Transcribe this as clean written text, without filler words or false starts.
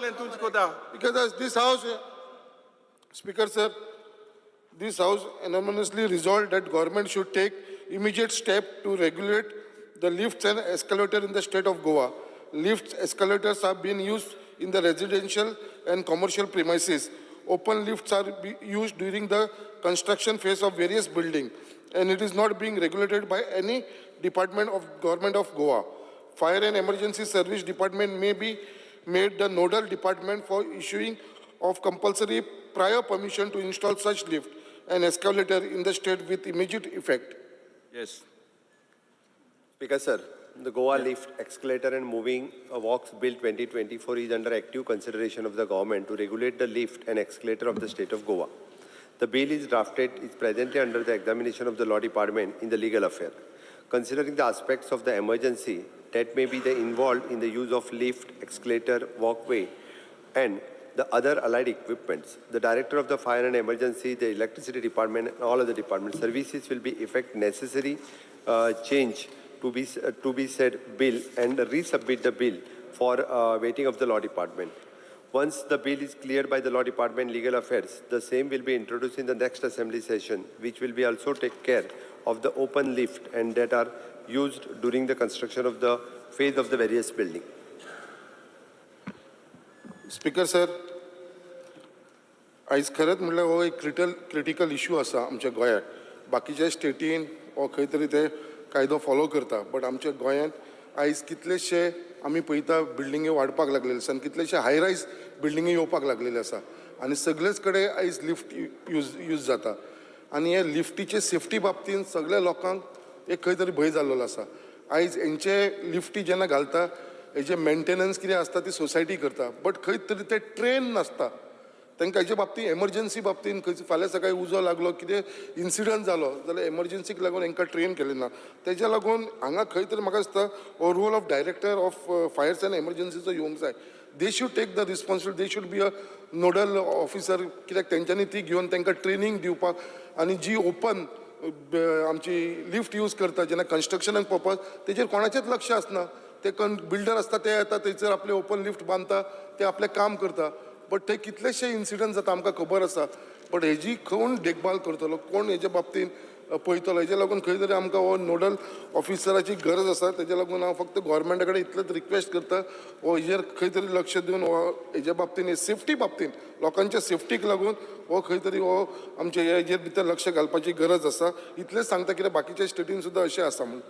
जातलें तूंच कोता. Because this house, Speaker sir, this house unanimously resolved that government should take immediate step to regulate the lifts and escalator in the state of Goa. Lifts, escalators are being used in the residential and commercial premises. Open lifts are used during the construction phase of various building, and it is not being regulated by any department of government of Goa. Fire and Emergency Service Department may be made the nodal department for issuing of compulsory prior permission to install such lift and escalator in the state with immediate effect. Yes. Speaker sir, the Goa Lift, Escalator and Moving Walks Bill 2024 is under active consideration of the government to regulate the lift and escalator of the state of Goa. The bill is drafted, is presently under the examination of the law department in the legal affair. Considering the aspects of the emergency that may be the involved in the use of lift, escalator, walkway, and the other allied equipments. The director of the fire and emergency, the electricity department, and all other department services will be effect necessary change to be said bill and resubmit the bill for waiting of the law department. Once the bill is cleared by the law department legal affairs, the same will be introduced in the next assembly session, which will be also take care of the open lift and that are used during the construction of the phase of the various building. Speaker sir, आयज खरेंच म्हणल्यार हो एक critical issue आसा आमच्या गोंयांत. बाकीच्या स्टेटीन हो खंय तरी ते कायदो फॉलो करता, बट आमच्या गोंयांत आयज कितलेशे आमी पळयता बिल्डिंगे वाडपाक लागलेले आसा आनी कितलेशे हाय रायज बिल्डिंगे येवपाक लागलेले आसा आनी सगळेच कडेन आयज लिफ्ट यूज जाता आनी हे लिफ्टीचे सेफ्टी बाबतींत सगळ्या लोकांक एक खंय तरी भंय जाल्लो आसा. आयज हेंचे लिफ्टी जेन्ना घालता, हेजे मेंटेनन्स कितें आसता ती सोसायटी करता, बट खंय तरी ते ट्रेन नासता तांकां हेजे बाबतींत, एमर्जन्सी बाबतींत. खंय फाल्यां सकाळीं उजो लागलो, कितें इन्सिडंट जालो जाल्यार एमर्जन्सीक लागून हांकां ट्रेन केलें ना. तेज्या लागून हांगा खंय तरी म्हाका दिसता हो role of director of fires and एमर्जन्सीचो येवंक जाय. They should take the responsibility, they should be a nodal officer, कित्याक तेंच्यांनी ती घेवन तांकां ट्रेनींग दिवपाक आनी जी ओपन आमची लिफ्ट यूज करता जेन्ना कन्स्ट्रक्शनाक पर्पज, तेजेर कोणाचेंच लक्ष आसना. ते बिल्डर आसता, ते येता थंयसर, आपले ओपन लिफ्ट बांदता, ते आपलें काम करता, बट ते कितलेशे इन्सिडंट जाता आमकां खबर आसा. बट हेजी कोण देखभाल करतलो, कोण हेजे बाबतींत पळयतलो? हेजे लागून खंय तरी आमकां हो नोडल ऑफिसराची गरज आसा. तेजे लागून हांव फक्त गोवोरमेंटा कडेन इतलेंच रिक्वेस्ट करता, हो हेजेर खंय तरी लक्ष दिवन हो हेजे बाबतींत, सेफ्टी बाबतींत, लोकांच्या सेफ्टीक लागून हो खंय तरी हो आमच्या हेजेर भितर लक्ष घालपाची गरज आसा. इतलेंच सांगता, कित्याक बाकीच्या स्टेटीन सुद्दां अशें आसा म्हूण.